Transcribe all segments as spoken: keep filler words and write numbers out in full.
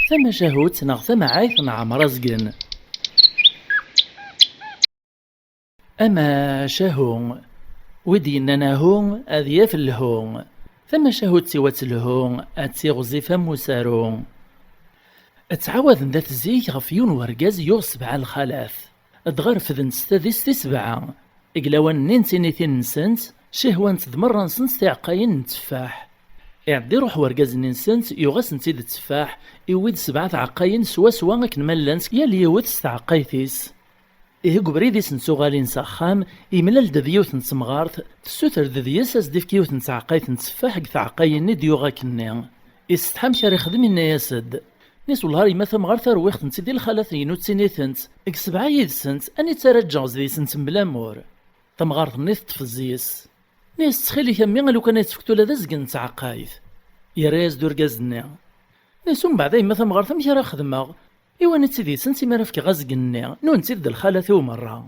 Tamacahut neɣ tamɛayt n Ɛmer Azgen. Amacahu, wi d-yennan ahu ad yaf lhu. Tamacahut tiwa telhu, ad tiɣzif am usaru. Ttɛawaden dat zik ɣef yiwen wergaz yuɣ sebɛa lxalat. Dɣa refdent s tadist i sebɛa. Deg lawan-nni n tinitin-nsent, cihwant-d merra-nsent tiɛeqqayin n tteffaḥ. Iɛedda iruḥ wergaz-nni-nsent, yuɣ-asent-id tteffaḥ, iwwi-d sebɛa tɛeqqayin swaswa akken ma llant, yal yiwet s tɛeqqayt-is. Ihi deg ubrid-is n tuɣalin s axxam, imlal-d d yiwet n temɣart, tessuter-d deg-s ad s-d-ifk yiwet n tɛeqqayt n tteffaḥ deg tɛeqqayin-nni d-yuɣ akkenni. Isetḥa amek ara ixdem, inna-yas-d. Nni-s wellah ar yemma tamɣart, rwiɣ-tent-id i lxalat-inu d tinitent, deg sebɛa yid-sent, anita ara ǧǧeɣ zdi-sent mebla amur? Tamɣart-nni teṭṭef zzi-s. Nni-as ttxil-k a mmi, a lukan ad tefkeḍ ula d azgen n tɛeqqayt. Yerra-yas-d urgaz-nni. Nni-as umbeɛd a yemma tamɣart amek ara xedmeɣ? Iwani-tt-id yid-sent imi ara fkeɣ azgen-nni, nunti-d d lxalat-iw merra.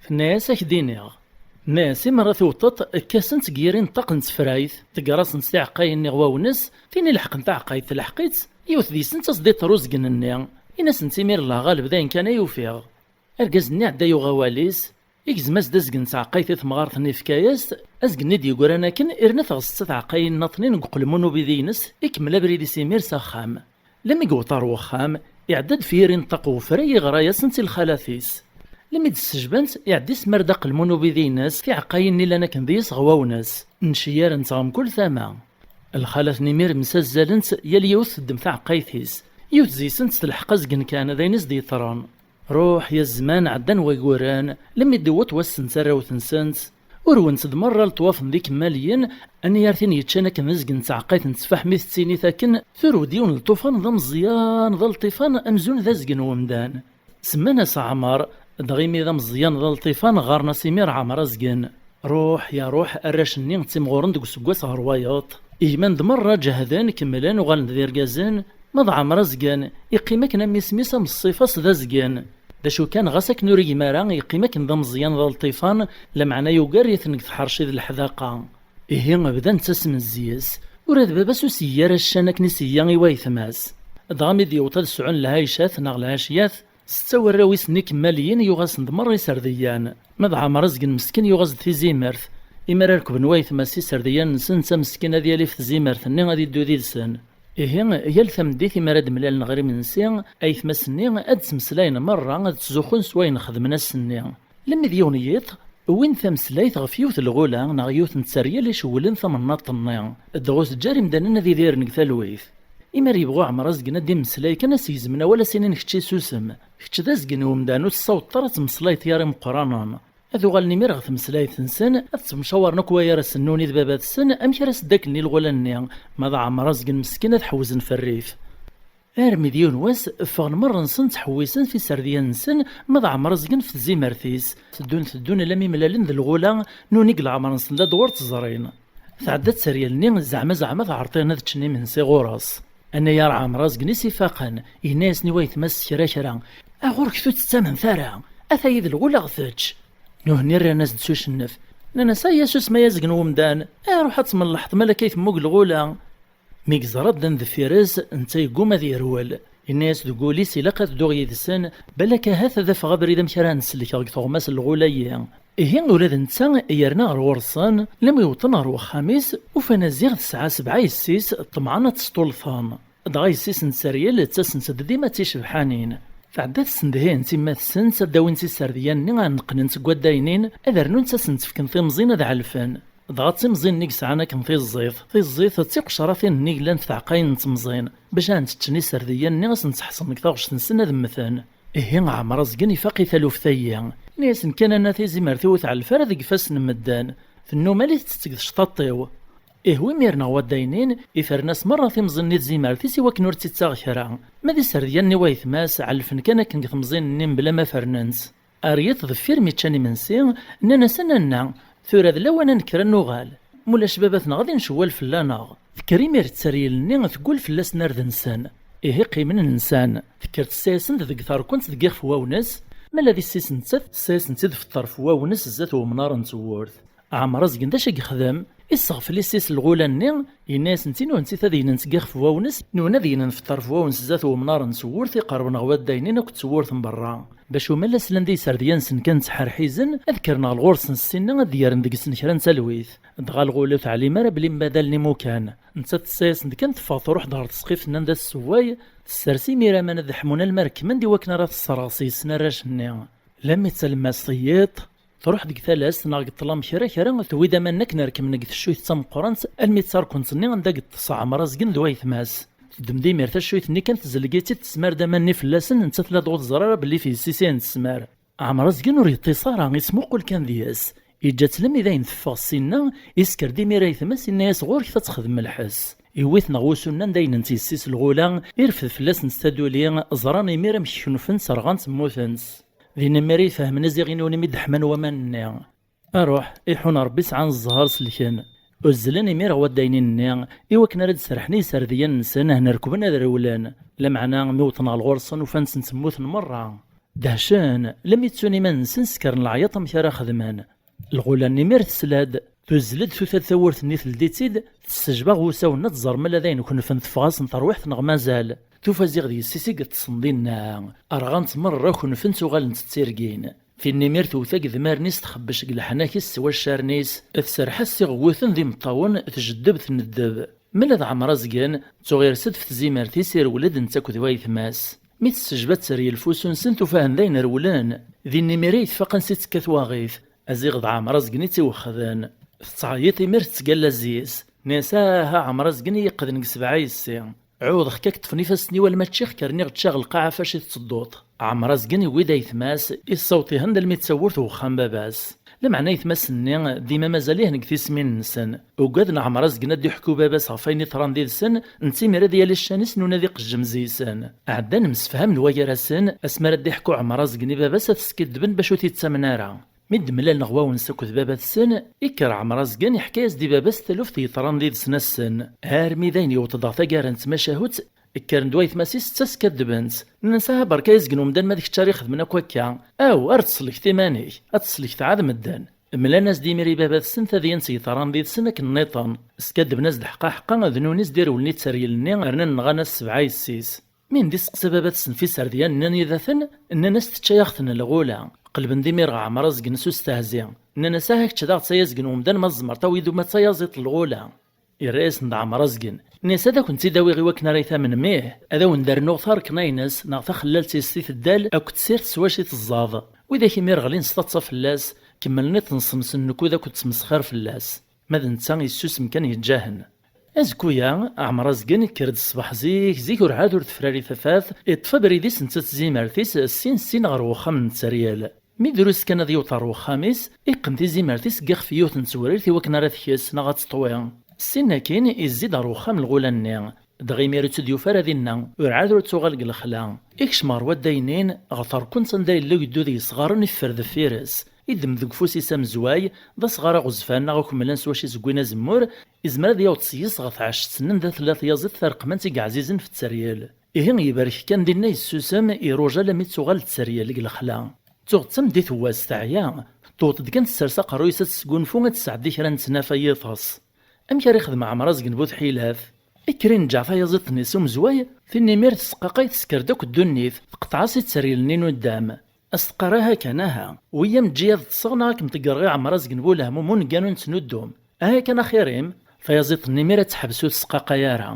Tenna-yas ak-d-iniɣ. Nni-as imi ara tiwṭeḍ, kk-asent deg yiri n ṭṭaq n tefrayt, tegger-asent tiɛeqqayin-nni ɣer wawnes, tin ileḥqen taɛeqqayt telḥeq-itt, yiwet deg-sent as-d-iṭṭer uzgen-nni, in-asent imir llah ɣaleb d ayen kan ay ufiɣ. Argaz-nni iɛedda yuɣ awal-is, igzem-as-d azgen n tɛeqqayt i temɣart-nni, yefka-yas-t, azgen-nni d-yeggran akken, irna-t ɣer setta tɛeqqayin nnaṭnin deg uqelmun ubidi-ines, ikemmel abrid-is imir s axxam. Lami yewweḍ ɣer wexxam, iɛedda-d f yiri n ṭṭaq wefray, iɣra-yasent i lxalat-is. Lami d-ssejbant, iɛedda isemmer-d aqelmun ubidi-ines, tiɛeqqayin-nni llan akken deg-s ɣer wawnes, nceyarent ɣer mkul tama. Lxalat-nni imir msazzalent, yal yiwet teddem taɛeqqayt-is. Yiwet deg-sent telḥeq azgen kan, d ayen i s-d-yeṭṭren. Ruḥ ya zzman, ɛeddan waguren, lami d-iwweḍ wass n tarrawt-nsent, urwent-d merra leṭwafen d ikemmaliyen, anni ar tin yeččan akken d azgen n tɛeqqayt n tteffaḥ mi tettini-t akken, turew-d yiwen n lṭufan d ameẓyan d alṭifan amzun d azgen n wemdan. Semman-as Ɛmer, dɣa imi d ameẓyan d alṭifan ɣɣaren-as imir Ɛmer Azgen. Ruḥ ya ruḥ, arrac-nni ttimɣuren deg useggas ɣer wayeḍ. Gman-d merra ǧehden, kemmlen, uɣalen d irgazen, ma d Ɛmer Azgen, iqqim akken am isem-is am ṣṣifa-s d azgen. D acu kan, ɣas akken ur igmi ara, yeqqim akken d ameẓyan d alṭifan, lameɛna yugar-iten deg tḥerci d leḥdaqa. Ihi, bdan ttasmen zzi-s, ula d baba-s ur s-yeggi ara ccan akken i s-yegga i wayetma-s. Dɣa mi d-yewweḍ ad sɛun lɛaycat neɣ lɛaciyat, setta warraw-is-nni ikemmaliyen yuɣ-asen-d merra iserdiyan. Ma d Ɛmer Azgen meskin yuɣ-as-d tizimert. Imi ara rekben wayetma-s iserdiyan-nsen, netta meskin ad yali f tzimert-nni ad iddu did-sen. Ihi, yal tameddit imi ara d-mlalen ɣer imensi, ayetma-s-nni ad ttmeslayen merra, ad ttzuxxun s wayen xedmen ass-nni. Lemmi d yiwen yiḍ, wwin tameslayt ɣef yiwet lɣula neɣ yiwet n tteryel icewwlen tamnaḍt-nni, dɣa ur teǧǧi ara imdanen ad idiren deg talwit. Imi ara yebɣu Ɛmer Azgen ad d-immeslay kan, ad s-gezmen awal, ad s-inin kečč susem, kečč d azgen n umdan, ur tessawḍeḍ ara ad tmeslayeḍ i ara imeqqranen. Ad uɣalen imir ɣer tmeslayt-nsen, ad ttemcawaren akk wayar-asen nuni d baba-tsen amek ara s-ddaklen i lɣula-nni, ma d Ɛmer Azgen meskin ad ḥewzen f rrif. Armi d yiwen wass, ffɣen merra-nsen ttḥewwisen f iserdiyan-nsen, ma d Ɛmer Azgen f tzimert-is. Teddun, teddun, alammi mlalen d lɣula, nuni deg leɛmer-nsen d adwar tt-ẓrin. Tɛedda tteryel-nni, zeɛma, zeɛma tɛerḍ-iren ad ččen imensi ɣur-s. Annayer Ɛmer Azgen i s-ifaqen, yenna-yasen i wayetma-s kra kra. A ɣur-k ur tettament ara, ata-yi d lɣula ɣ-tečč. Nuhni rran-as-d s ucennef. Nnan-as, ay asusem ay azgen n wemdan, ruḥ ad tmelleḥeḍ ma akka i temmug lɣula. Mi yeẓra ddan deffir-s, netta yegguma ad yerwel. Yenna-yas deg wul-is, ilaq ad dduɣ yid-sen, balak ahat ad afeɣ abrid amek ara hen-sellkeɣ deg teɣmas n lɣula-yi. Ihi ula d netta yerna ɣer ɣur-sen, lammi wwḍen ɣer wexxam-is, ufan-as ziɣ tesɛa sebɛa yessi-s, ṭemɛen ad tt-sṭulṭen. Dɣa yessi-s n tteryel ttasen-tt-id dima d ticebḥanin. Tɛedda tessendeh-itent yemma-tsent ad d-awint iserdiyan-nni ad neqqnent deg waddaynin, ad rnunt ad sen-tt-fken timẓin ad ɛelfen. Dɣa d timẓin-nni i yesɛan akken tiẓẓit. Tiẓẓit d tiqecratin-nni yellan f tɛeqqayin n temẓin, bac ad hent-ččen iserdiyen-nni, ad sen-tt-ḥṣen deg taɣect-nsen ad mmten. Ihi Ɛmer Azgen ifaq i taluft-ayi. Nni-asen kan anna tizimert-iw ur tɛellef ara deg ifassen n medden. Tennum ala i tettett deg tecṭaṭ-iw. Ihwi imir neɣ waddaynin, ifren-as merra timẓin-nni d tezimert-is i wakken ur tt-ittaɣ kra. Ma d iserdiyen-nni wayetma-s, ɛellfen kan akken deg temẓin-nni mebla ma fernen-tt. Ar yiḍ deffir mi ččan imensi, nnan-as a nanna, tura d lawan ad nekker ad nuɣal. Mulac baba-tneɣ ad incewwal fell-aneɣ. Tekker imir tteryel-nni, teggul fell-asen ar d-nsen. Ihi qqimen nsan. Tekker tessa-yasen-d deg terkunt deg ixef wawnes, ma la d issi-s nettat tessa-yasen-tt-id f ṭṭerf wawnes zdat wemnar n tewwurt. Ɛmer Azgen d acu i yexdem? Isseɣfel-itt lɣula-nni, yenna-yasent i nuhenti ad ynent deg ixef n wawnes, nwen ad ynent f ṭṭerf n wawnes zdat wemnar n tewwurt iqerben ɣer waddaynin akked tewwurt n berra. Bac umalas llan d iserdiyen-nsen kan ttḥerḥizen, ad kkren ɣer ɣur-sen ssinna ad d-yerren deg-sen kra n talwit. Dɣa lɣula ur teɛlim ara belli mmadalen imukan. Nettat tessa-yasen-d kan teffeɣ truḥ-d ɣer tesqift-nni anda tessewway, tessers imir aman ad ḥmun alma rekmen-d i wakken ara tesserɣ s yes-sen arrac-nni. Lammi d talemmast n yiḍ, truḥ deg talast neɣ deg ṭṭlam kra kra, tewwi-d aman akken rekmen deg teccuyt d tameqqrant, almi d tarkunt-nni anda yeṭṭes Ɛmer Azgen d wayetma-s. Teddem-d imir taccuyt-nni kan, tezleg-itt-id, tesmar-d aman-nni fell-asen, nettat la d-ur teẓri ara belli f yes-s i ayen tesmar. Ɛmer Azgen ur yeṭṭis ara, ismuqul kan deg-s. Yeǧǧa-tt lemmi d ayen teffeɣ ssinna, isker-d imir ayetma-s, inna-yas: "Ɣur-k, ta ad texdem lḥess." Iwwi-t neɣ wusu-nni anda ynent yes-s lɣula, irfed fell-asent taduli, ẓran imir amek knufent, rɣant, mmutent. Din imir i fehmen iziɣ-nni imi d-ḥman waman-nni. Aruḥ, iḥun Ṛebbi sɛan zzher selken. Uzzlen imir ɣer waddaynin-nni, i wakken ara d-serḥen i iserdiyen-nsen, ahen rekben ad rewlen. Lameɛna mi wwḍen ɣer lɣur-sen, ufan-tent mmuten merra. Dehcen, lemmi ttun iman-nsen, skren leɛyaḍ amek ara xedmen. Lɣula-nni imir tesla-d, tuzzel-d, tuta-d tawwurt-nni, teldi-tt-id, tessejba ɣer wusawen-nni ad tẓer ma la d ayen knfen teffeɣ-asen terwiḥt neɣ mazal. Tufa ziɣ d yes-s i yeṭṭsen dinna. Rɣant merra, knfent, uɣalent d tirgin. Tin imir tewwet agedmar-nni-s, txebbec deg leḥnak-is s waccaren-is, tserreḥ-as s iɣewwuten d imeṭṭawen, tjeddeb, tneddeb. Mella d Ɛmer Azgen, tuɣ ires-d f tzimert-is, irwel-d netta akked wayetma-s. Mi tessejba tteryel f wusu-nsen, tufa-hen d ayen rewlen. Din imir ay tfaq ansi tettekka twaɣit. Aziɣ d Ɛmer Azgen i tt-iwexden. Tettɛeyyiḍ imir tettgalla zzi-s. Nna-yas: "Aha Ɛmer Azgen i yi-iqqden deg sebɛa yessi. Ɛuwḍeɣ-k ad k-ṭṭfen ifassen-iw alma ččiɣ-k, rniɣ ččiɣ lqaɛa fac i tettedduḍ." Ɛmer Azgen iwwi-d ayetma-s, issaweḍ-ihen-d almi d tawwurt n uxxam baba-s. Lameɛna ayetma-s-nni dima mazal-ihen deg tismin-nsen. Ugaden Ɛmer Azgen ad d-iḥku baba-s ɣef wayen iḍran did-sen, netta imir ad yali ccan-is, nuna ad iqejjem zzi-sen. Ɛeddan msefhamen wagar-asen, asmi ara d-iḥku Ɛmer Azgen i baba-s, ad t-skiddben bac ur t-ittamen ara. Mi d-mlalen ɣer wawens akked baba-tsen, ikker Ɛmer Azgen iḥka-yas-d i baba-s taluft yeḍran did-sen ass-n, armi d ayen yewweḍ-d ɣer taggara n tmacahut, kkren-d wayetma-s-is ttaskaddben-tt. Nnan-as: "Aha berka ay azgen umdan, ma d kečč ara ixedmen akk akka. Aw, ar teslekeḍ iman-ik, ad teslekeḍ ɛad medden." Mlan-as-d imir i baba-tsen tadyant yeḍran did-sen akken nniḍen. Skaddben-as-d ḥqa ḥqa, d nuni s-d-irewlen i tteryel-nni, rnan nɣan-as sebɛa yessi-s. Mi n-d-isteqsa baba-tsen f iserdiyen-nni anida-ten, nnan-as: "Tečča-yaɣ-ten lɣula." Qelben-d imir ɣer Ɛmer Azgen s ustehzi. Nnan-as: "Aha kečč daɣ d tayazgen n umdan, ma tzemreḍ awi-d uma d tayaziḍt n lɣula." Irra-yasen-d Ɛmer Azgen. Nnan-as: "Ad akent-id-awiɣ i wakken ara yi-tamnem, ih, ad awen-d-rnuɣ tarekna-ines neɣ taxellalt-is i teddal akked tsirt s wacu i teẓẓad." Widak imir ɣlin s taḍsa fell-as, kemmlen iṭensen-nsen n nkud akked ttmesxir fell-as. Ma d netta yessusem kan yeǧǧa-hen. Azekka-ya, Ɛmer Azgen ikker-d ṣṣbeḥ zik, zik ur ɛad ur tefrari tafat, iṭṭef abrid-is netta d tzimert-is, syin syin ɣer wexxam n tteryel. Mi drus kan ad yewweḍ ɣer wexxam-is, iqqen tizimert-is deg ixef yiwet n tewrirt i wakken ara tekkes neɣ ad teṭwi. Syin akkin, izzi-d ɣer wexxam lɣula-nni. Dɣa imir ur tt-id-yufi ara dinna, ur ɛad ur tuɣal deg lexla. Ikcem ɣer waddaynin, ɣer terkunt anda yella ugdud yesɣaren, iffer deffir-s. Iddem deg ufus-is amezway, d asɣar aɣezfan neɣ akemlan s wacu i zeggwin azemmur, izmer ad yaweḍ s yes ɣer tɛecct-nni anda tella tyaziḍt tareqmant i yeɛzizen f tteryel. Ihi, ibarek kan dinna, yessusem, iruja alammi d-tuɣal d tteryel deg lexla. Tuɣ d tameddit n wass, teɛya, tewweḍ-d kan tessers aqerruy-is ad tesgunfu, ad tesɛeddi kra n tnafa n yiḍes. Amek ara ixdem Ɛmer Azgen bu tḥilat? Ikker inǧeɛ tayaziḍt-nni s umezway, tin imir tesqaqay, tesker-d akk ddunit, teqṭeɛ-as i tteryel-nni nuddam. As-teqqar: "Aha kan, aha, wiyya-m eǧǧ-iyi ad ṭṭseɣ neɣ ad kem-ḍeggreɣ i Ɛmer Azgen bu lehmum uneggan ur nettnuddum. Aha kan axir-im." Tayaziḍt-nni imir ad teḥbes ur tesqaqay ara.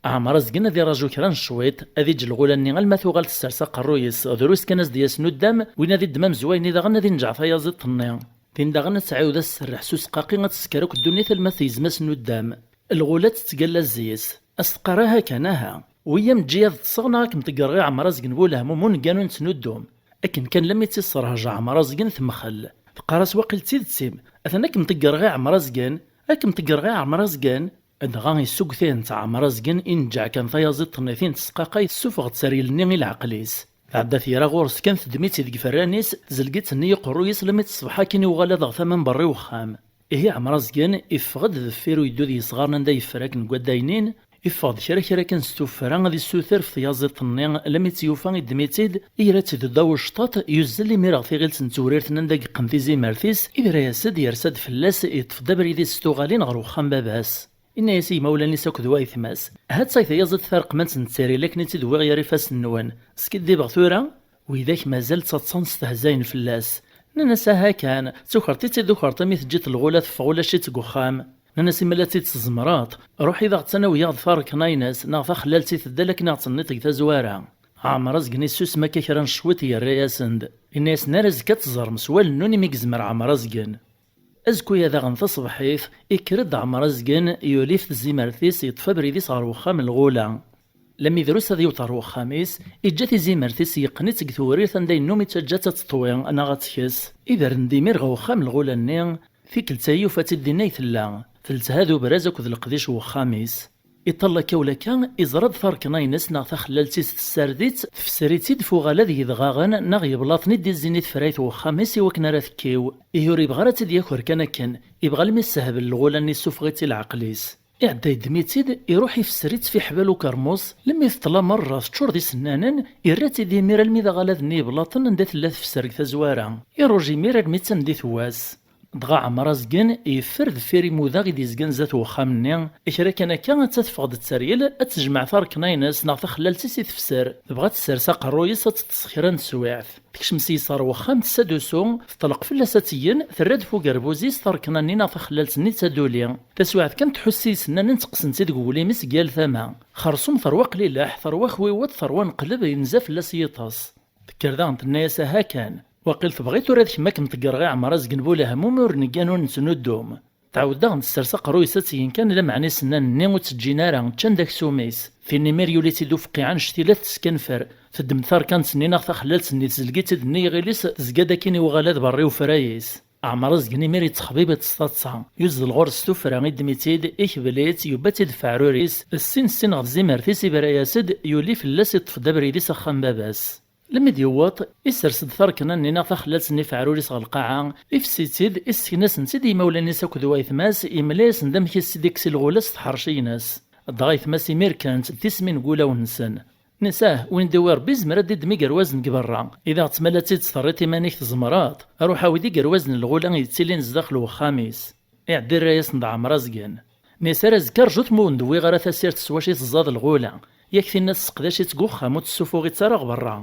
Ɛmer Azgen ad iraju kra n cwiṭ, ad iǧǧ lɣula-nni alma tuɣal tessers aqerruy-is, drus kan ad s-d-yas nuddam, win ad iddem amezway-nni daɣen ad inǧeɛ tayaziḍt-nni. Tin daɣen ad tɛiwed ad s-serreḥ s usqaqi, ad tesker akk ddunit alma tegzem-as nuddam. Lɣula tettgalla zzi-s. As-teqqar: "Aha kan, aha. Wiyya-m eǧǧ-iyi ad ṭṭseɣ neɣ ad kem-ḍeggreɣ i Ɛmer Azgen bu lehmum uneggan ur nettnuddum." Akken kan lammi tt-isserhej Ɛmer Azgen, temxell. Teqqar-as: "Waqil d tidet-im. Atan ad kem-ḍeggreɣ i Ɛmer Azgen. Ad kem-ḍeggreɣ i Ɛmer Azgen." Dɣa issuggut-tent Ɛmer Azgen, inǧeɛ kan tayaziḍt-nni tin tesqaqay, tessufeɣ-d tteryel-nni i leɛqel-is. Tɛedda tira ɣur-s kan, teddem-itt deg iferran-is, tzelg-itt-nni i uqerruy-is, lammi d ṣṣbeḥ akin i uɣal ad aɣ tama n berra i uxxam. Ihi Ɛmer Azgen iffeɣ-d deffir uyeddud yesɣaren anda yeffer akken deg waddaynin, Iffeɣ-d kra kra kan s tuffra ad issuter ɣef tyaziḍt-nni, lammi tt-yufa iddem-itt-id, yerra-tt-id ddaw ucṭaṭ, yuzzel imir ɣer tiɣilt n tewrirt-nni anda yeqqen tizimert-is, ibra-yas-d, yersa-d fell-as, yeṭṭef-d abrid-is s tuɣalin ɣer uxxam baba-s. Inna-yas i yimawlan-is akked waytma-s: "Ha-tt-ay tayaziḍt tareqmant n ttaril akken i tt-id-wwiɣ ɣer ifassen-nwen. Skiddibeɣ tura?" Widak mazal ttaḍsan stehzayen fell-as. Nnan-as: "Aha kan, d tukert i d-tukert imi teǧǧiḍ lɣula teffeɣ ulac-itt deg uxxam." Nnan-as: "Imi la tt-id-tzemreḍ, ruḥ id-aɣ-tt ad nawi-yaɣ-d tarekna-ines neɣ taxellalt i teddal akken i ɣ-tenniḍ deg tazwara." Ɛmer Azgen issusem akka kra n cwiṭ, yerra-yasen-d. Inna-yasen: "Ar azekka ad teẓrem s wallen-nwen imi yezmer Ɛmer Azgen." Azekka-ya daɣen taṣebḥit, ikker-d Ɛmer Azgen, yulif tezimert-is, yeṭṭef abrid-is ɣer wexxam n lɣula. Lammi drus ad yewweḍ ɣer wexxam-is, iǧǧa tizimert-is yeqqen-itt deg tewrirt anda yennum ittaǧǧa-tt ad teṭwi neɣ ad tekkes. Idren-d imir ɣer wexxam n lɣula-nni, tikkelt-a yufa-tt-id dinna i tella, teltha d ubraz akked leqdic n wexxam-is. Iṭall akka ulakka, iẓra-d tarekna-ines neɣ taxellalt-is tessared-itt, tefser-itt-id f uɣalad yedɣaɣen neɣ yeblaṭen i d-izzin i tefrayt n wexxam-is i wakken ara tekkiw. Ihi ur yebɣi ara ad tt-id-yaker kan akken, ibɣa almi ssehbel lɣula-nni, issufeɣ-itt i leɛqel-is. Iɛedda yeddem-itt-id, iruḥ ifesser-itt f iḥbal ukermus, lemmi teṭla merra teččur d isennanen, irra-tt-id imir almi d aɣalad-nni yeblaṭen anda tella tefser deg tazwara. Iruj imir almi d tameddit n wass. Dɣa Ɛmer Azgen yeffer deffir imudaɣ i d-yezgan zdat wexxam-nni, kra kan akka atta teffeɣ-d tteryel ad tejmeɛ tarekna-ines neɣ taxellalt-is i tefser, tebɣa ad tessers aqerruy-is ad teṭṭes kra n teswiɛt. Tekcem s-yes ɣer wexxam, tessa-d usu, teṭleq fell-as ad tgen, terra-d f ugerbuz-is tarekna-nni neɣ taxellalt-nni d taduli. Taswiɛt kan tḥuss s yisennanen tteqqsen-tt-id deg uglim-is seg yal tama. Xersum terwa qlileḥ, terwa xwiweṭ, terwa neqleb, yenza fell-as yiṭes. Tekker daɣen tenna-yas: "Aha kan, waqil tebɣiḍ tura ad kemm ad kem-ḍeggreɣ i Ɛmer Azgen bu lehmum ur neggan ur nettnuddum." Tɛawed daɣen tessers aqerruy-is ad tgen kan, lameɛna isennanen-nni ur tt-ǧǧin ara, ččan-d aksum-is. Tin imir yuli-tt-id ufqiɛ annect-ila teskenfer, teddem tarkant-nni neɣ taxellalt-nni tezleg-itt-id nnig iɣil-is, tezga-d akkin i uɣalad berra i ufray-is. Ɛmer Azgen imir yettxebib-itt s taḍsa, yuzzel ɣur-s s tuffra, iddem-itt-id, ikbel-itt, yubba-tt-id f aɛrur-is, ssin ssin ɣer tzimert-is, ibra-yas-d, yuli fell-as, iṭṭef-d abrid-is axxam baba-s. Lemmi d-yewweḍ, isers-d tarekna-nni neɣ taxellalt-nni f aɛrur-is ɣer lqaɛa, ifessi-tt-id, issekn-asen-tt-id i yimawlan-is akked waytma-s, yemla-yasen-d amek i s-id-ikkes i lɣula s tḥerci-ines. Dɣa aytma-s imir kkant-d tismin deg wulawen-nsen. Nnan-as: "Ah, win d-iwi Rebbi izmer ad d-iddem igerwazen deg berra. I d aɣ-ttmala-tt-id terriḍ iman-ik tzemreḍ. Ruḥ awi-d igerwazen n lɣula yettilin zdaxel wexxam-is." Iɛedda irra-yasen-d Ɛmer Azgen. Nnan-as: "Ar azekka rjut ma ur wen-d-wwiɣ ara tasirt s wacu i teẓẓad lɣula. Yak tinna tesseqdac-itt deg uxxam ur tessufuɣ-itt ara ɣer berra."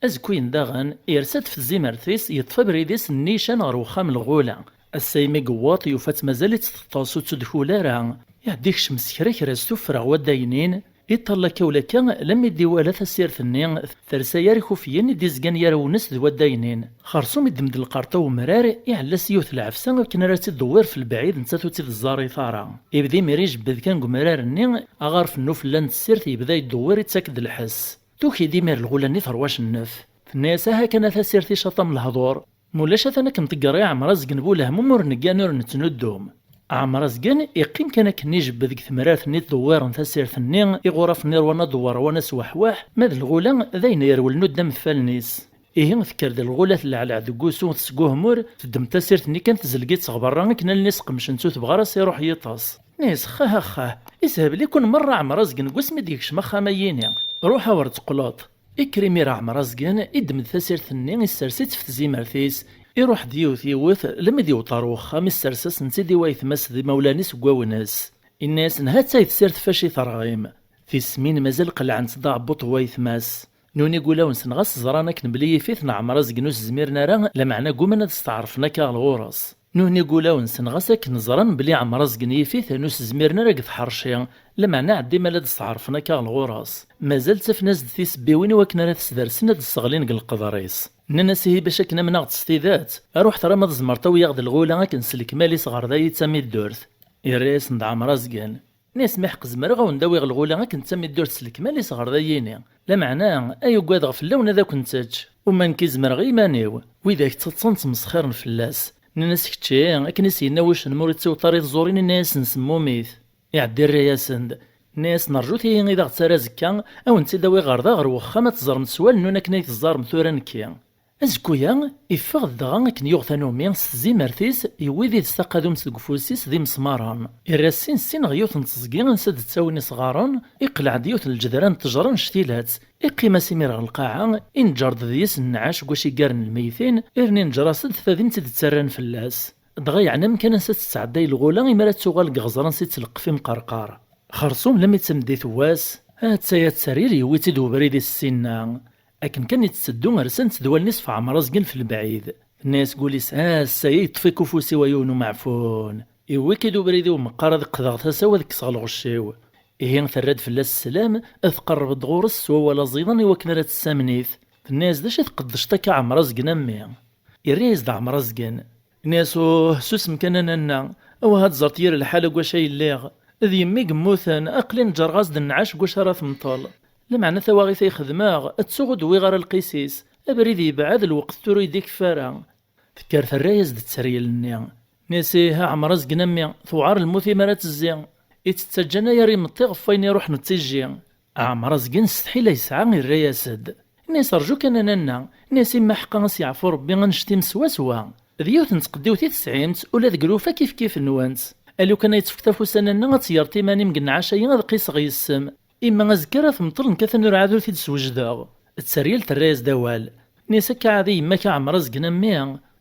Azekkuyen daɣen, yersa-d f tzimert-is, yeṭṭef abrid-is nnican ɣer wexxam n lɣula. Ass-a imi yewweḍ, yufa-tt mazal-itt teṭṭes ur tt-id-tkul ara. Iɛedda ikcem s kra kra s tuffra ɣer wadda-ynin, iṭall akka ulakka, lammi d-iwala tasirt-nni, tersa yar ikufiyen i d-izgan yar awnes d wadda-ynin. Xersum iddem-d lqerṭ awemrar, iɛella s yiwet lɛefsa akken ara tt-id-dewwir f lebɛid, nettat ur tt-id-ẓẓarit ara. Ibda imir ijebbed kan deg umrar-nni, aɣaref n ufella n tessirt yebda yeddewwir, ittak-d lḥess. Tuki-d imir lɣula-nni terwa cennef. Tenna-yas: "Aha kan a tasirt icaṭ am lehdur. Mulac atan ad kem-ḍegger i Ɛmer Azgen bu lehmum ur neggan ur nettnuddum." Ɛmer Azgen iqqim kan akken ijebbed deg temrart-nni ttdewwiren tasirt-nni, iɣurafen irwan ad dewwer wan asweḥweḥ, ma d lɣula d ayen yerwel nuddam tfallen-is. Ihi tekker-d lɣula telleɛleɛ deg wusu tesguhmur, teddem tasirt-nni kan tezleg-itt ɣer berra akken allen-is qemcent ur tebɣa ara s-iruḥ yiṭes. Nis, xah, xah, ishebl-iken merra Ɛmer Azgen deg wasmi d-yekcem axxam-ayini. Ruḥ a wer d-teqqleḍ. Ikker imir Ɛmer Azgen, iddem-d tasirt-nni, issers-itt f tzimert-is, iruḥ-d yiwet yiwet, lemmi d-yewweḍ ɣer wexxam, issers-asen-tt-id i waytma-s d imawlan-is deg wawnes. Inna-yasen: "Ha-tt-ay tessirt fac i terɣim." Tismin mazal qelɛent-d aɛebbuṭ n waytma-s. Nuni deg ulawen-nsen ɣas ẓran akken belli yif-iten Ɛmer Azgen ur s-zmiren ara, lameɛna gguman ad steɛṛfen akka ɣer ɣur-s. Nuni deg ulawen-nsen ɣas akken ẓran belli Ɛmer Azgen yif-iten ur s-zmiren ara deg tḥerci, lameɛna ɛeddi ma la d-steɛṛfen akka ɣer ɣur-s. Mazal ttafen-as-d tisebbiwin i wakken ara t-sdersen ad d-sseɣlin deg leqder-is. Nnan-as: "Ihi bac akken amneɣ-d s tidet, ruḥ tura ma tzemreḍ awi-yaɣ-d lɣula akken s lekmal-is ɣer dayi d tamiddurt." Irra-yasen-d Ɛmer Azgen. Nnan-as: "Miḥeq zemreɣ a wen-d-awiɣ lɣula akken d tamiddurt s lekmal-is ɣer dayini. Lameɛna, ay ugadeɣ fell-awen ad akent-tečč. Uma nekk i zemreɣ i iman-iw." Widak ttaḍsan ttmesxiren fell-as. Nnan-as: "Kečči, akken i s-yenna wuccen ma ur ittewṭar i tẓurin, inna-yasen semmumit." Iɛedda irra-yasen-d. Nnan-as: "Nerǧut-iyi i d aɣ-ttara azekka, a wen-tt-id-awiɣ ɣer da ɣer wexxam ad teẓrem s wallen-nwen akken ay teẓẓarem tura nekki." Azekka-ya, iffeɣ-d dɣa akken yuɣ tanumi s tzimert-is, yewwi did-s taqadumt deg ufus-is d imesmaren. Irra sin sin ɣer yiwet n teẓgi ansa d-ttawin isɣaren, iqleɛ-d yiwet n lǧedra n ttejra n cctilat. Iqqim-as imir ɣer lqaɛa, inǧer-d deg-s nnɛac n waciggaren n lmeytin, irni inǧer-as-d tadimt i d-ttarran fell-as. Dɣa yeɛna amkan ansa tettɛedday lɣula imi ara tuɣal deg iɣeẓran-s i tleqqef imqerqar. Xersum lammi d tameddit n wass, ha-tt-aya tteryel yewwi-tt-id ubrid-is sinna. Akken kan i tetteddu rsant-d wallen-is f Ɛmer Azgen f lebɛid. Tenna-yas deg wul-is: "Ha, ass-a yeṭṭef-ik ufus-iw ay yiwen umeɛfun. Iwwi-k-id ubrid-iw meqqar ad qqdeɣ tasa-w ad kkseɣ lɣecc-iw." Ihi terra-d fell-as sslam, tqerreb-d ɣur-s s wawal aẓidan i wakken ara tessamen-it. Tenna-yas: "D acu i tqeddceḍ akka Ɛmer Azgen a mmi?" Yerra-yas-d Ɛmer Azgen. Ini-as: "Uh, susem kan a nanna, awah ad ẓreḍ yir lḥal deg wacu ay lliɣ. D yemmi i yemmuten, aql-i neǧǧreɣ-as-d nnɛac deg wacu ara temṭel. Lameɛna tawaɣit ay xedmeɣ, ttuɣ ur d-wwiɣ ara lqis-is. Abrid yebɛed, lweqt tura ur yi-d-ikeffi ara." Tekker terra-yas-d tteryel-nni. Ini-as: "Ih a Ɛmer Azgen a mmi, tewɛer lmut imi ara tezzi. I tt-ttaǧǧan ay ar imeṭṭi ɣef wayen iruḥen d tijji." Ɛmer Azgen s tḥila yesɛa irra-yas-d. Ini-as: "Rju kan a nanna." Ini-as: "Imma ḥeqqa a s-yeɛfu Rebbi annect-im swaswa. D yiwet n tqeddiwt i tesɛimt, ula deg lufak kifkif-nwent. A lukan ay tt-fkeḍ afus a nanna ad tgerḍ iman-im deg nnɛac-agi ad qqiseɣ yes-m. Imma azekka ara temṭel nekk atan ur ɛad ur t-id-swejdeɣ." Tteryel terra-yas-d awal. Ini-as: "Akka ɛad i yemma-k a Ɛmer Azgen a mmi,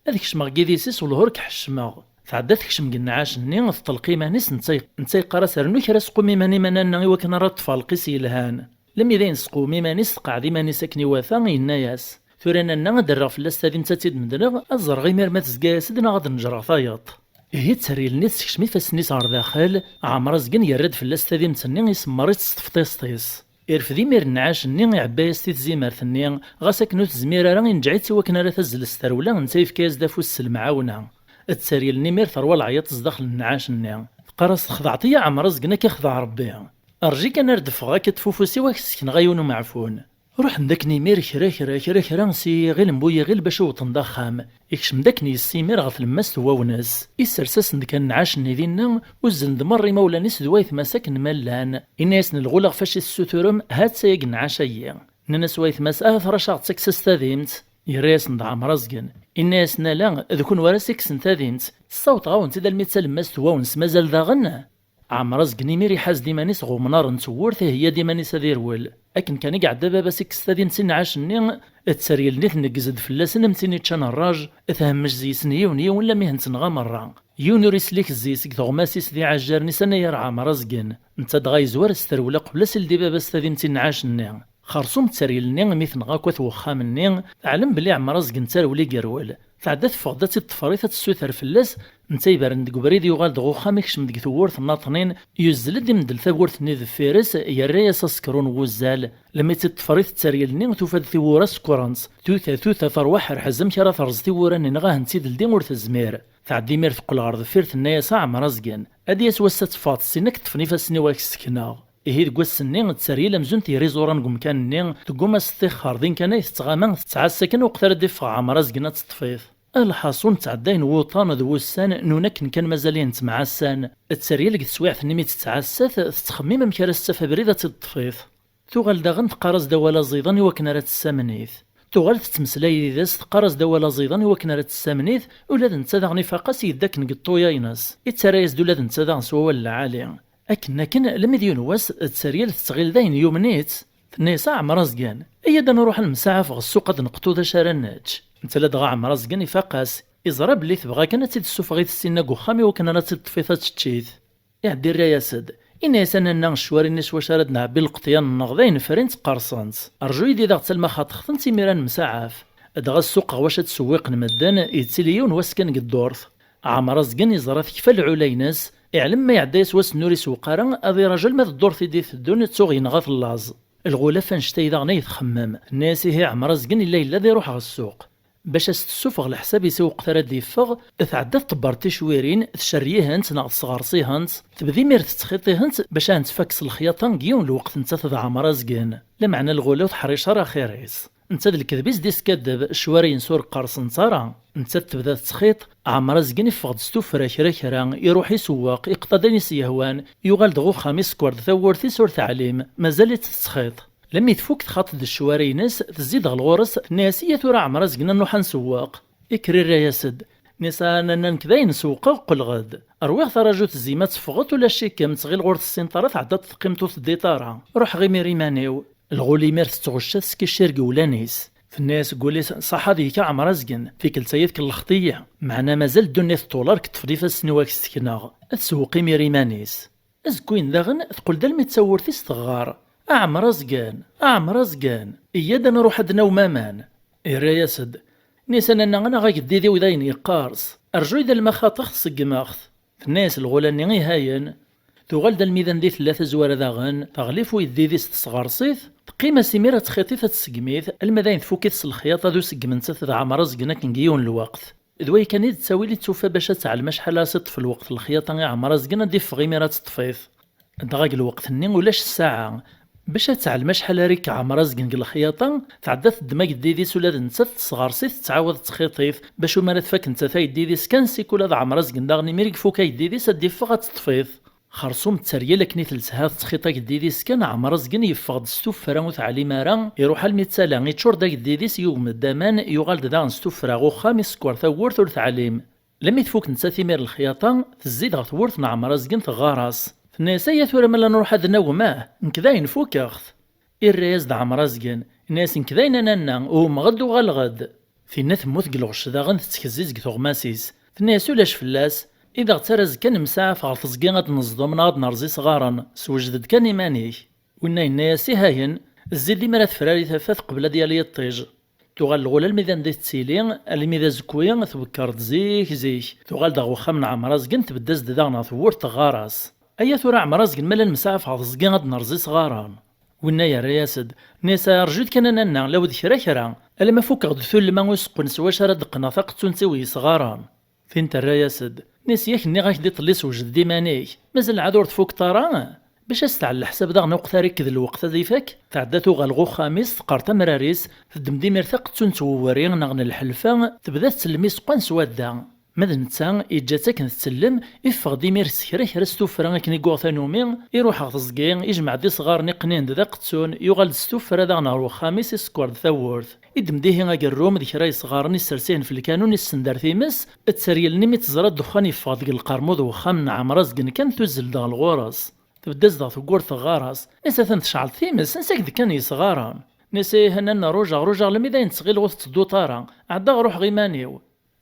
ad kecmeɣ deg yidis-is wellah ur k-ḥeccmeɣ." Tɛedda tekcem deg nnɛac-nni, teṭleq iman-is, netta ye-, netta yeqqar-as: "Rnu kra squm iman-im a nanna i wakken ara ṭṭfeɣ lqis yelhan." Lemmi d ayen tesqewm iman-is, teqɛed iman-is akken iwata, yenna-yas: "Tura a nanna ad d-rreɣ fell-as tadimt ad tt-id-medleɣ, ad ẓreɣ imir ma tezga-yas-d neɣ ad neǧreɣ tayeḍ." Ihi tteryel-nni tessekcem ifassen-is ɣer daxel, Ɛmer Azgen yerra-d fell-as tadimt-nni, isemmer-itt s tefṭiṣt-is. Irfed imir nnɛac-nni, iɛebba-yas-t i tzimert-nni, ɣas akken ur tezmir ara, inǧeɛ-itt i wakken ara tazzel s terwla, netta yefka-yas-d afus s lemɛawna. Tteryel-nni imir terwa leɛyaḍ zdaxel n nnɛac-nni. Teqqar-as: "Texdeɛḍ-iyi a Ɛmer Azgen, ad k-ixdeɛ Rebbi. Rǧi kan ar d-ffɣeɣ ad k-ṭṭef ufus-iw ad k-ssekneɣ a yiwen umeɛfun." Ruḥen-d akken imir kra, kra, kra, kra, s yiɣil n bu yiɣil bac wwḍen d axxam. Ikcem-d akken yessimir ɣer tlemmast n wawnes. Issers-asen-d kan nnɛac-nni dinna, uzzlen-d merra imawlan-is d waytma-s akken ma llan. Inna-yasen: "Lɣula ɣef acu i tessuturem, ha-tt-aya deg nnɛac-agi." Nnan-as waytma-s: "Ahat racaɣ ttaks-as tadimt." Yerra-yasen-d Ɛmer Azgen. Inna-yasen: "Ala, d kunwi ara s-ikksen tadimt. Ssawḍeɣ-awen-tt-id almi d talemmast n wawnes, mazal daɣen?" Ɛmer Azgen imir iḥaz-d iman-is ɣer umnar n tewwurt, iheyya-d iman-is ad irwel. Akken kan i iɛedda baba-s ikkes tadimt i nnɛac-nni, tteryel-nni tneggez-d fell-asen am tin iččan rraj, themmec deg-sen yiwen yiwen lammi hen-tenɣa merra. Yiwen ur islik zzi-s deg tuɣmas-is d iɛajjaren-is anagar Ɛmer Azgen. Netta dɣa yezwar s terwla qbel ad s-ildi baba-s tadimt i nnɛac-nni. Xersum tteryel-nni imi tenɣa akk at wexxam-nni, teɛlem belli Ɛmer Azgen d tarewla i yerwel. Tɛedda teffeɣ-d ad tt-id-tefrit, ad tessuter fell-as, netta ibren deg ubrid, yuɣal-d ɣer uxxam, ikcem deg tewwurt n Naṭnin, yuzzel-d, imeddel tawwurt-nni deffir-s, yerra-yas asekru n wuzzal. Lemmi tt-id-tefrit tteryel-nni, tufa-d tiwwura sekkrent. Tuta, tuta, terwa ḥerḥez amek ara terẓ tiwwura-nni neɣ ahen-tt-id-teldi ur tezmir. Tɛedda imir teqqel ɣer deffir, tenna-yas: "A Ɛmer Azgen, ad d-yas wass ad teffɣeḍ syin ad k-ṭṭfen ifassen-iw ad k-ssekneɣ." Ihi deg wass-nni, tteryel amzun tger iẓuran deg umkan-nni, tegguma ad s-ṭṭixxer, din kan ay tettɣama, tettɛassa kan uqt ara d-iffeɣ Ɛmer Azgen ad teṭṭef-it. Lḥaṣun, ttɛeddayen wuṭan d wussan, nuna akken kan mazal-ihen ttemɛassan. Tteryel deg teswiɛt-nni mi tettɛassa-t, tettxemmim amek ara s-taf abrid ad tt-id-teṭṭef-it. Tuɣal daɣen teqqar-as-d awal aẓidan i wakken ara tessamen-it. Tuɣal tettmeslay yid-s, teqqar-as-d awal aẓidan i wakken ara tessamen-it, ula d netta daɣen ifaq-as, yedda akken deg ṭṭuya-ines. Ittarra-yas-d ula d netta daɣen s wawal lɛali. Akken akken, lemmi d yiwen wass, tteryel tettɣil dayen yumen-itt. Tenna-yas: "A Ɛmer Azgen, iyya-d ad nruḥ ad nemsaɛaf ɣer ssuq ad neqḍu d acu ara nečč." Netta ladɣa Ɛmer Azgen ifaq-as, iẓra belli tebɣa kan ad tt-id-tessufeɣ i tessin deg uxxam i wakken ara tt-id-teṭṭef ad tečč-it. Iɛedda irra-yas-d, inna-yas: "A nanna, ccwari-nni s wacu ara d-nɛebbi lqeḍyan-nneɣ d ayen frint qqerṣent. Rju-yi-d daɣ ttalma xaṭxeɣ-tent imir ad nemsaɛaf." Dɣa ssuq ɣer wacu ad sewwiqen medden, yettili yiwen wass kan deg ddurt. Ɛmer Azgen iẓra tekfa lɛula-ines, iɛlem ma iɛedda-yas wass-nni ur isewweq ara, ad iraju alma d ddurt i d-iteddun, tuɣ yenɣa-t llaẓ. Lɣula f annect-a daɣen ay txemmem. Tenna-yas: "Ihi Ɛmer Azgen yella yella ad iruḥ ɣer ssuq." Bac as-tessufeɣ leḥsab-is i weqt ara d-iffeɣ, tɛedda tḍebber ticwirin, tcerreg-ihent neɣ tesɣers-ihent, tebda imir tettxiḍ-ihent bac ad hent-tfak s lexyaṭa deg yiwen lweqt nettat d Ɛmer Azgen. Lameɛna lɣula ur teḥric ara axir-is. Netta d lekdeb i s-d-iskaddeb, ccwari-ines ur qqersent ara. Nettat tebda tettxiḍ, Ɛmer Azgen iffeɣ-d s tuffra kra kra, iruḥ isewweq, iqḍa-d ayen i s-yehwan, yuɣal-d ɣer uxxam isekker-d tawwurt-is ur teɛlim, mazal-itt tettxiḍ. Lemmi tfuk txaḍ-d ccwari-ines, tezzi-d ɣer ɣur-s, tenna-yas: "Iyya tura a Ɛmer Azgen, ad nruḥ ad nsewweq." Ikker irra-yas-d, nni-as: "A nanna, nekk dayen sewwqeɣ, qqleɣ-d. Rwiɣ tarajut tzim ad teffɣeḍ, ulac-ikem, ttɣil ɣur tessineḍ ara tɛeddaḍ teqqimeḍ ur teddiḍ ara. Ruḥ ɣimir iman-iw." Lɣul imir tettɣucca teskiccir deg wlan-is. Tenna-yas deg wul-is: "Ṣaḥa deg-k a Ɛmer Azgen, tikkelt-aya tkellext-iyi. Meɛna mazal ddunit ṭṭul, ar k-ṭṭfen ifassen-iw ad k-ssekneɣ." Ad tsewweq imir iman-is. Azekkuyen daɣen teqqel-d almi d tawwurt-is teɣɣar: "A Ɛmer Azgen, a Ɛmer Azgen, iyya-d ad nruḥ ad d-nawem aman." Irra-yas-d, nni-as: "A nanna, anaɣ ageddid-iw dayen yeqqers. Rju-yi-d alma xaṭeɣ-t, ṣeggmeɣ-t." Tenna-yas lɣula-nni: "Ihayen." Tuɣal-d almi d anda i tella tazwara daɣen, teɣli f uyeddid-is tesɣers-it, teqqim-as imir ad txiṭ-it ad tseggem-it, alma d ayen tfuk-it s lexyaṭa d useggem nettat d Ɛmer Azgen akken deg yiwen lweqt. D way kan i d ttawil i d-tufa bac ad teɛlem acḥal ara s-iṭṭef lweqt lexyaṭa i Ɛmer Azgen ad d-iffeɣ imir ad teṭṭef-it. Dɣa deg lweqt-nni ulac ssaɛa. Bac ad teɛlem acḥal ara ikk Ɛmer Azgen deg lexyaṭa, tɛedda teddem ageddid-is ula d nettat tesɣers-it, tettɛawad tettxiṭ-it, bac umi ara tfak nettat ayeddid-is kan, sik ula d Ɛmer Azgen daɣen imir i ifuk ayeddid-is ad d-iffeɣ ad teṭṭef-it. Xersum tteryel akken i telsa tettxiṭ ageddid-is kan, Ɛmer Azgen yeffeɣ-d s tuffra ur teɛlim ara, iruḥ almi d tala, iččur-d ageddid-is, yugem-d aman, yuɣal-d daɣen s tuffra ɣer uxxam, isekkeṛ tawwurt ur teɛlim. Lemmi tfuk nettat imir lexyaṭa, tezzi-d ɣer tewwurt n Ɛmer Azgen teɣɣar-as. Tenna-yas: "Aya tura ma la nruḥ ad nawem, ah, nekk dayen fukeɣ-t." Irra-yas-d Ɛmer Azgen, yenna-yas: "Nekk dayen a nanna, uwmeɣ-d uɣaleɣ-d." Tinna temmut deg lɣecc daɣen tettkez-itt deg tuɣmas-is. Tenna-yas: "Ulac fell-as, i d aɣ-ttara azekka nemsaɛaf ɣer teẓgi ad d-neẓḍem neɣ ad d-nerẓ isɣaren, sewjed-d kan iman-ik." Winna yenna-yas: "Ihayen, zzi-d imi ara tefrari tafat qbel ad yali yiṭij." Tuɣal lɣula almi d anda i tettili, almi d azekwi, twekker-d zik zik. Tuɣal-d ɣer uxxam n Ɛmer Azgen, tbedd-as-d daɣen ɣer tewwurt teɣɣar-as: "Aya tura Ɛmer Azgen, ma la nemsaɛaf ɣer teẓgi ad d-nerẓ isɣaren." Winna yerra-yas-d, nni-as: "Rju-d kan a nanna, law d kra kra, alamma fukeɣ-d tullma useqqen s wacu ara d-qqneɣ taqettunt-iw yesɣaren." Tin terra-yas-d, nni-as: "Yak nniɣ-ak-d iḍelli sewjed-d iman-ik, mazal ɛad ur tfukeḍ ara?" Bac ad s-tɛell leḥsab daɣen uqtar ikk d lweqt ad ifak, tɛedda tuɣal ɣer uxxam-is, teqqar tamrar-is, teddem-d imir taqettunt n uwri neɣ n lḥelfa, tebda tettellem iseqqan s wadda. Ma d netta, yeǧǧa-tt akken tettellem, iffeɣ-d imir s kra kra s tuffra akken i yuɣ tanumi, iruḥ ɣer teẓgi, ijmeɛ-d isɣaren iqqnen-d d aqettun, yuɣal-d s tuffra daɣen ɣer uxxam-is, isekkeṛ-d tawwurt. Iddem-d ihi agerrum d kra yesɣaren, issers-ihen f lkanun, issender times, tteryel-nni mi teẓra ddexxan yeffeɣ deg lqermud n uxxam n Ɛmer Azgen kan, tuzzel-d ɣer ɣur-s. Tbedd-as-d ɣer tewwurt teɣɣar-as: "Nni-as atan tecɛel times, ansa k-d-kkan yesɣaren?" Nni-as: "Ih, a nanna, rujaɣ, rujaɣ, lemmi d ayen tettɣil ur tettedduḍ ara, ɛeddaɣ ruḥeɣ iman-iw."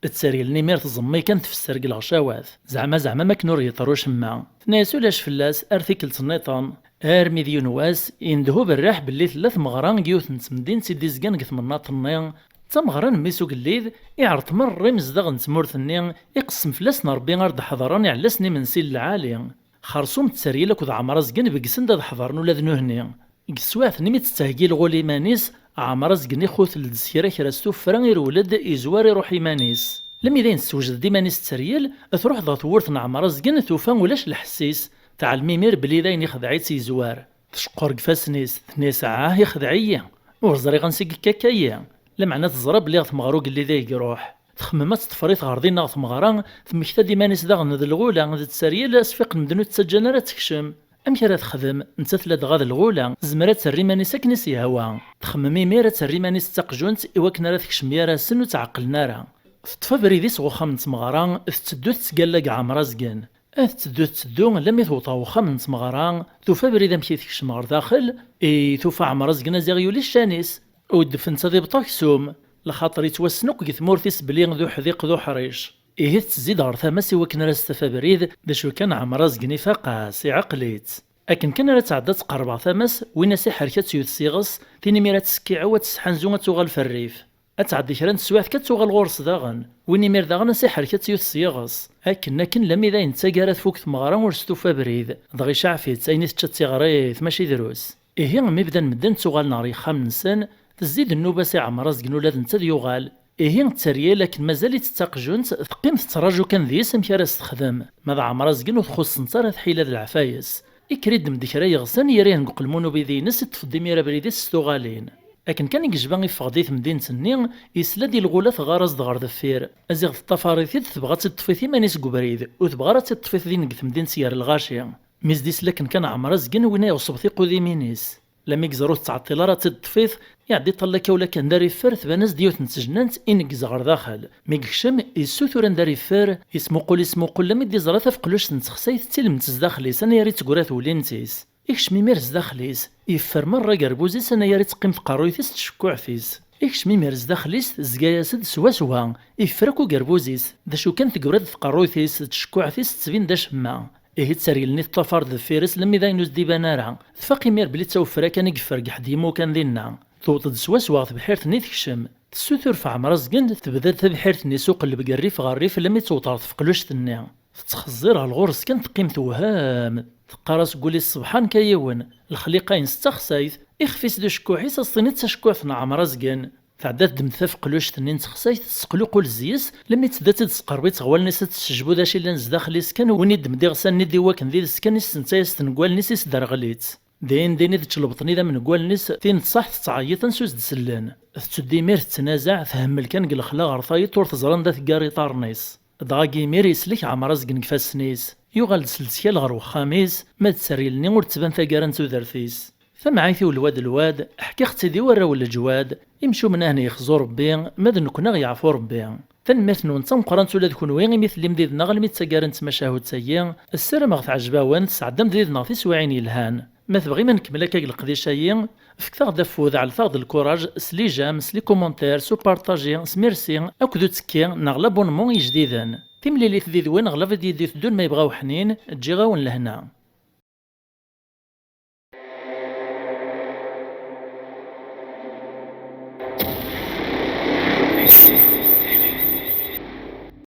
Tteryel-nni imir tẓemmi kan tfesser deg lɣecawat, zeɛma, zeɛma makken ur yeḍri ucemma. Tenna-yas: "Ulac fell-as, ar tikkelt nniḍen." Armi d yiwen wass, yendeh uberriḥ belli tella tmeɣra deg yiwet n temdint i d-izgan deg temnaḍt-nni. D tameɣra n mmi-s ugellid, iɛreḍ merra imezdaɣ n tmurt-nni, iqessem fell-asen Ṛebbi ar d-ḥeḍren iɛellasen imensi n lɛali. Xersum tteryel akked Ɛmer Azgen begsen-d ad ḥeḍren ula d nuhni. Deg teswiɛt-nni mi tettheggi lɣul iman-is, Ɛmer Azgen ixutel-d s kra kra s tuffra, irwel-d, izwar, iruḥ iman-is. Lemmi d ayen tessewjed-d iman-is tteryel, truḥ-d ɣer tewwurt n Ɛmer Azgen, tufa ulac lḥess-is, teɛlem imir belli d ayen ixdeɛ-itt yezwar. Tceqqer deg ifassen-is, tenna-yas: "Ah, ixdeɛ-iyi! Ur ẓriɣ ansi i yekka akka-yi!" Lameɛna teẓra belli ɣer tmeɣra ugellid ay iruḥ. Txemmem ad teṭṭef rrit ɣer din neɣ tmeɣra, temmekta-d iman-is daɣen d lɣula d tteryel, asfiq n medden ur tt-ttaǧǧan ara ad tekcem. Amek ara texdem? Nettat ladɣa d lɣula, tezmer ad terr iman-is akken i s-yehwa. Txemmem imir ad terr iman-is d taqjunt i wakken ara tekcem gar-asen ur tt-ɛeqqlen ara. Teṭṭef abrid-is ɣer uxxam n tmeɣra, tetteddu tettgalla deg Ɛmer Azgen. Tetteddu tetteddu, lammi tewweḍ ɣer uxxam n tmeɣra, tufa abrid amek i tekcem ɣer daxel, i tufa Ɛmer Azgen aziɣ yuli ccan-is. Ur d-ffent ad ibṭu aksum, lxaṭer yettwassen akk deg tmurt-is belli d uḥdiq d uḥric. Ihi tettezzi-d ɣer tama-s i wakken ara s-taf abrid, d acu kan Ɛmer Azgen ifaq-as, iɛqel-itt. Akken kan ara tɛedda ad tqerreb ɣer tama-s, win-as iḥerk ad tt-yut s iɣes, tin imir ad tsekkiɛew, ad tesḥanzu, ad tuɣal f rrif. Ad tɛeddi kra n teswiɛt kan ad tuɣal ɣur-s daɣen. Win imir daɣen ad s-iḥerk ad tt-yut s yiɣes. Akken, akken, lammi d ayen d taggara tfuk tmeɣra ur s-tufi abrid. Dɣa iceɛɛef-itt, ayen i tečča d tiɣrit, mačči drus. Ihi, mi bdan medden ttuɣalen ɣer yexxamen-nsen, tezzi-d nnuba-s i Ɛmer Azgen ula d netta ad yuɣal. Ihi, tteryel akken mazal-itt d taqjunt, teqqim tettraǧu kan deg-s amek ara s-texdem. Ma d Ɛmer Azgen ur txuṣṣent ara tḥila d leɛfayes. Ikker iddem-d kra yeɣsan, yerra-hen deg uqelmun ubidi-ines, iṭṭef-d imir abrid-is s tuɣalin. Akken kan i yejba iffeɣ-d i temdint-nni, yesla-d i lɣula teɣɣar-as-d ɣer deffir. Aziɣ teṭṭafar-it-id, tebɣa ad tt-id-teṭṭef-it iman-is deg ubrid, ur tebɣa ara ad tt-id-teṭṭef-it din deg temdint gar lɣaci. Mi s-d-isla akken kan Ɛmer Azgen, winna iɣṣeb tiqudimin-is. Lami yeẓra ur tettɛeṭṭil ara ad tt-id-teṭṭef-it, iɛedda iṭall akka ula kan d ara iffer, tban-as-d yiwet n tejnant, ineggez ɣer daxel. Mi yekcem, yessutur anda ara iffer, yesmuqul, yesmuqul, lami d-yeẓra tafeqlujt n texsayt d tilmemt zdaxel-is, anayer i d-teggra tewlint-is. Ikcem imir zdaxel-is, yeffer merra agerbuz-is, anayer i d-teqqim tqerruyt-is d tcekkuɛt-is. Ikcem imir zdaxel-is, tezga-yas-d swaswa, yeffer akk agerbuz-is, d acu kan teggra-d tqerruyt-is d tcekkuɛt-is, tettbin d acemma. Ihi tteryel-nni teṭṭafar deffir-s, lemmi d ayen ur s-d-iban ara. Tfaq imir belli d tawefra kan i yeffer deg ḥedd yimukan dinna. Tewweḍ-d swaswa ɣer tebḥirt-nni, tekcem. Tessutur ɣef Ɛmer Azgen, tebda-d tabḥirt-nni s uqelleb deg rrif ɣer rrif, lemmi d-tewweḍ ɣer tefeqlujt-nni. Tettxeẓẓir ɣer ɣur-s kan, teqqim tewhem. Teqqar-as deg wul-is: "Ṣebḥan-k a yiwen, lexliqa-ines d taxsayt, ixef-is d ucekkuḥ-is, a s-tiniḍ d tacekkuḥt n Ɛmer Azgen." Tɛedda teddem-d tafeqlujt-nni n texsayt, tesseqluqul zzi-s, lemmi tedda-tt-id tesqerb-itt ɣer wallen-is, ad tessejbu d acu yellan zdaxel-is kan, win i d-temdiɣsan i d-iwakken d iles kan, i s-tenta i s-tengwal-is, i s-d-rɣel-itt. Din din i tečč lebṭen idammen n wallen-is, tin n ṣṣaḥ tettɛeyyiḍ ansi ur s-d-sellen. Tettuddu imir tettnazaɛ, themmel kan deg lexla ɣer tayeḍ ur teẓri anda teggar iḍarren-is. Dɣa deg imir yeslek Ɛmer Azgen deg ifassen-is. Yuɣal-d s lettkal ɣer wexxam-is, ma d tteryel-nni ur d-tban taggara n tudert-is. Tamɛayt-iw lwad lwad, ḥkiɣ-tt-id i warraw n leǧwad, imcumen ahni yexzu Rebbi, ma d nekkni a ɣ-yeɛfu Rebbi. Tanemmirt-nwen d tameqqrant ula d kenwi imi tellim did-neɣ almi d taggara n tmacahut-agi, ssarameɣ teɛjeb-awen, tesɛeddam-d did-neɣ tiswiɛin yelhan. Ma tebɣim ad nkemmel akka deg leqdic-agi, fket-aɣ-d afud, ɛellet-aɣ-d lkuraj s les j'aime, s les commentaires, s upartaji, s merci akked uttekki neɣ l'abonnement ijdiden. Timlilit did-wen ɣlab ad yid-i teddun ma yebɣa uḥnin, ǧǧiɣ-awen lehna.